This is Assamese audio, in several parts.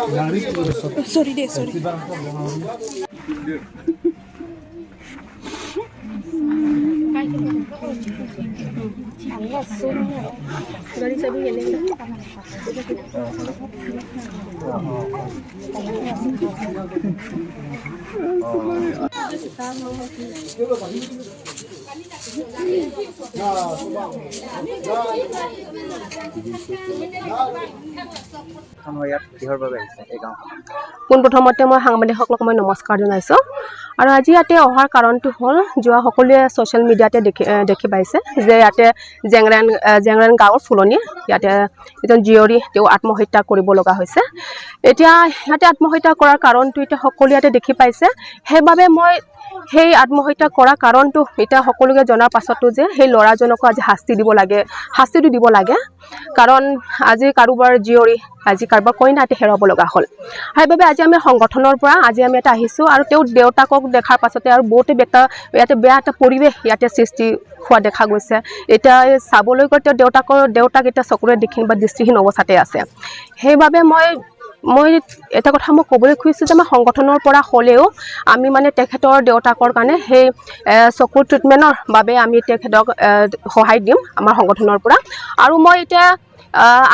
Sorry দে, sorry. ইয়াত কিহৰ বাবে আহিছে এই গাঁওখন? পোনপ্ৰথমতে মই সাংবাদিকসকলক মই নমস্কাৰ জনাইছোঁ। আৰু আজি ইয়াতে অহাৰ কাৰণটো হ'ল, যোৱা সকলোৱে ছ'চিয়েল মিডিয়াতে দেখি পাইছে যে ইয়াতে জেংৰেন গাঁৱৰ ফুলনি ইয়াতে এজন জীয়ৰী, তেওঁ আত্মহত্যা কৰিব লগা হৈছে। এতিয়া ইয়াতে আত্মহত্যা কৰাৰ কাৰণটো এতিয়া সকলোৱে ইয়াতে দেখি পাইছে। সেইবাবে মই সেই আত্মহত্যা কৰা কাৰণটো এতিয়া সকলোকে জনাৰ পাছতো যে সেই ল'ৰাজনকো আজি শাস্তি দিব লাগে, শাস্তিটো দিব লাগে। কাৰণ আজি কাৰোবাৰ জীয়ৰী, আজি কাৰোবাৰ কইনা ইয়াতে হেৰুৱাব লগা হ'ল। সেইবাবে আজি আমি সংগঠনৰ পৰা আজি আমি ইয়াতে আহিছোঁ। আৰু তেওঁ দেউতাকক দেখাৰ পাছতে আৰু বহুতে ইয়াতে বেয়া এটা পৰিৱেশ ইয়াতে সৃষ্টি হোৱা দেখা গৈছে। এতিয়া চাবলৈ গৈ তেওঁ দেউতাক এতিয়া চকুৰে দেখিন বা দৃষ্টিহীন অৱস্থাতে আছে। সেইবাবে মই মই এটা কথা মই ক'বলৈ খুজিছোঁ যে আমাৰ সংগঠনৰ পৰা হ'লেও আমি মানে তেখেতৰ দেউতাকৰ কাৰণে সেই চকুৰ ট্ৰিটমেণ্টৰ বাবে আমি তেখেতক সহায় দিম আমাৰ সংগঠনৰ পৰা। আৰু মই এতিয়া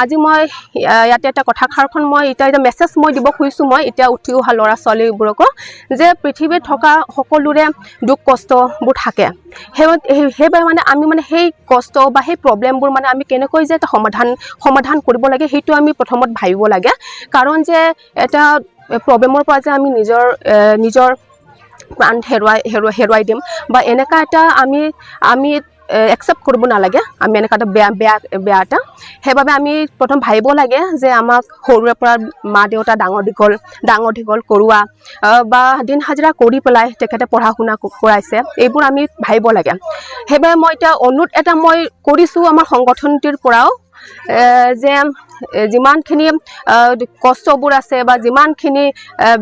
আজি মই ইয়াতে এটা কথাষাৰখন মই এতিয়া এটা মেছেজ মই দিব খুজিছোঁ, মই এতিয়া উঠি অহা ল'ৰা ছোৱালীবোৰকো যে পৃথিৱীত থকা সকলোৰে দুখ কষ্টবোৰ থাকে। সেইবাবে মানে আমি মানে সেই কষ্ট বা সেই প্ৰব্লেমবোৰ মানে আমি কেনেকৈ যে এটা সমাধান কৰিব লাগে, সেইটো আমি প্ৰথমত ভাবিব লাগে। কাৰণ যে এটা প্ৰব্লেমৰ পৰা যে আমি নিজৰ প্ৰাণ হেৰুৱাই দিম বা এনেকুৱা এটা আমি আমি একচেপ্ট কৰিব নালাগে। আমি এনেকুৱা এটা বেয়া বেয়া বেয়া এটা, সেইবাবে আমি প্ৰথম ভাবিব লাগে যে আমাক সৰুৰে পৰা মা দেউতা ডাঙৰ দীঘল কৰোৱা বা দিন হাজিৰা কৰি পেলাই তেখেতে পঢ়া শুনা কৰাইছে, এইবোৰ আমি ভাবিব লাগে। সেইবাবে মই এতিয়া অনুৰোধ এটা মই কৰিছোঁ আমাৰ সংগঠনটিৰ পৰাও যে যিমানখিনি কষ্টবোৰ আছে বা যিমানখিনি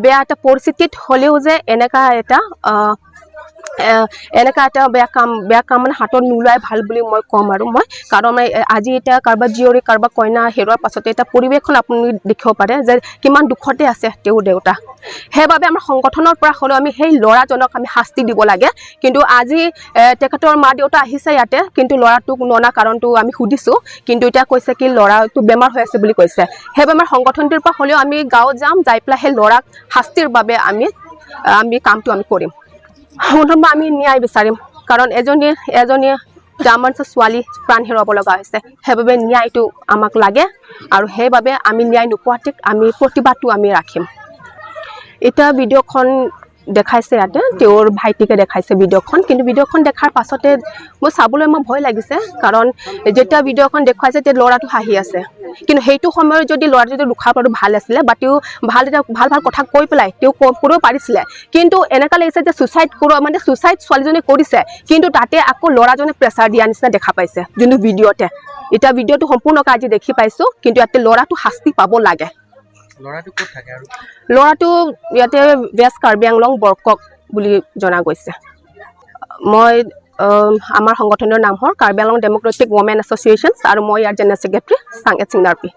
বেয়া এটা পৰিস্থিতিত হ'লেও যে এনেকা এটা বেয়া কাম মানে হাতত নোলোৱাই ভাল বুলি মই ক'ম। আৰু মই কাৰণ মই আজি এতিয়া কাৰোবাৰ জীয়ৰী, কাৰোবাৰ কইনা হেৰুৱাৰ পাছতে এতিয়া পৰিৱেশখন আপুনি দেখিব পাৰে যে কিমান দুখতে আছে তেওঁৰ দেউতা। সেইবাবে আমাৰ সংগঠনৰ পৰা হ'লেও আমি সেই ল'ৰাজনক আমি শাস্তি দিব লাগে। কিন্তু আজি তেখেতৰ মা দেউতা আহিছে ইয়াতে, কিন্তু ল'ৰাটোক ননা কাৰণটো আমি সুধিছোঁ, কিন্তু এতিয়া কৈছে কি ল'ৰাটো বেমাৰ হৈ আছে বুলি কৈছে। সেইবাবে আমাৰ সংগঠনটোৰ পৰা হ'লেও আমি গাঁৱত যাম, যাই পেলাই সেই ল'ৰাক শাস্তিৰ বাবে আমি আমি কামটো আমি কৰিম। প্ৰথম আমি ন্যায় বিচাৰিম, কাৰণ এজনী এজনী আমাৰ ছোৱালী প্ৰাণ হেৰুৱাব লগা হৈছে। সেইবাবে ন্যায়টো আমাক লাগে আৰু সেইবাবে আমি ন্যায় নোপোৱাতে আমি প্ৰতিবাদটো আমি ৰাখিম। এতিয়া ভিডিঅ'খন দেখাইছে ইয়াতে, তেওঁৰ ভাইটিকে দেখাইছে ভিডিঅ'খন। কিন্তু ভিডিঅ'খন দেখাৰ পাছতে মই চাবলৈ মই ভয় লাগিছে, কাৰণ যেতিয়া ভিডিঅ'খন দেখুৱাইছে তেতিয়া ল'ৰাটো হাঁহি আছে। কিন্তু সেইটো সময়ত যদি ল'ৰাটো যদি দুখাৰ পৰাটো ভাল আছিলে বা তেওঁ ভাল এটা ভাল ভাল কথা কৈ পেলাই তেওঁ কৰিব পাৰিছিলে। কিন্তু এনেকুৱা লাগিছে যে ছুইচাইড কৰা মানে ছুইচাইড ছোৱালীজনী কৰিছে, কিন্তু তাতে আকৌ ল'ৰাজনে প্ৰেছাৰ দিয়া নিচিনা দেখা পাইছে যোনটো ভিডিঅ'তে। এতিয়া ভিডিঅ'টো সম্পূৰ্ণকৈ আজি দেখি পাইছোঁ, কিন্তু ইয়াতে ল'ৰাটো শাস্তি পাব লাগে। ল'ৰাটো ক'ত থাকে আৰু? ল'ৰাটো ইয়াতে ৱেষ্ট কাৰ্বি আংলং বৰকক বুলি জনা গৈছে। মই আমাৰ সংগঠনৰ নাম হ'ল Karbi Anglong democratic women association আৰু মই ইয়াৰ জেনেৰেল ছেক্ৰেটাৰী চাংগেট সিংনাৰপি।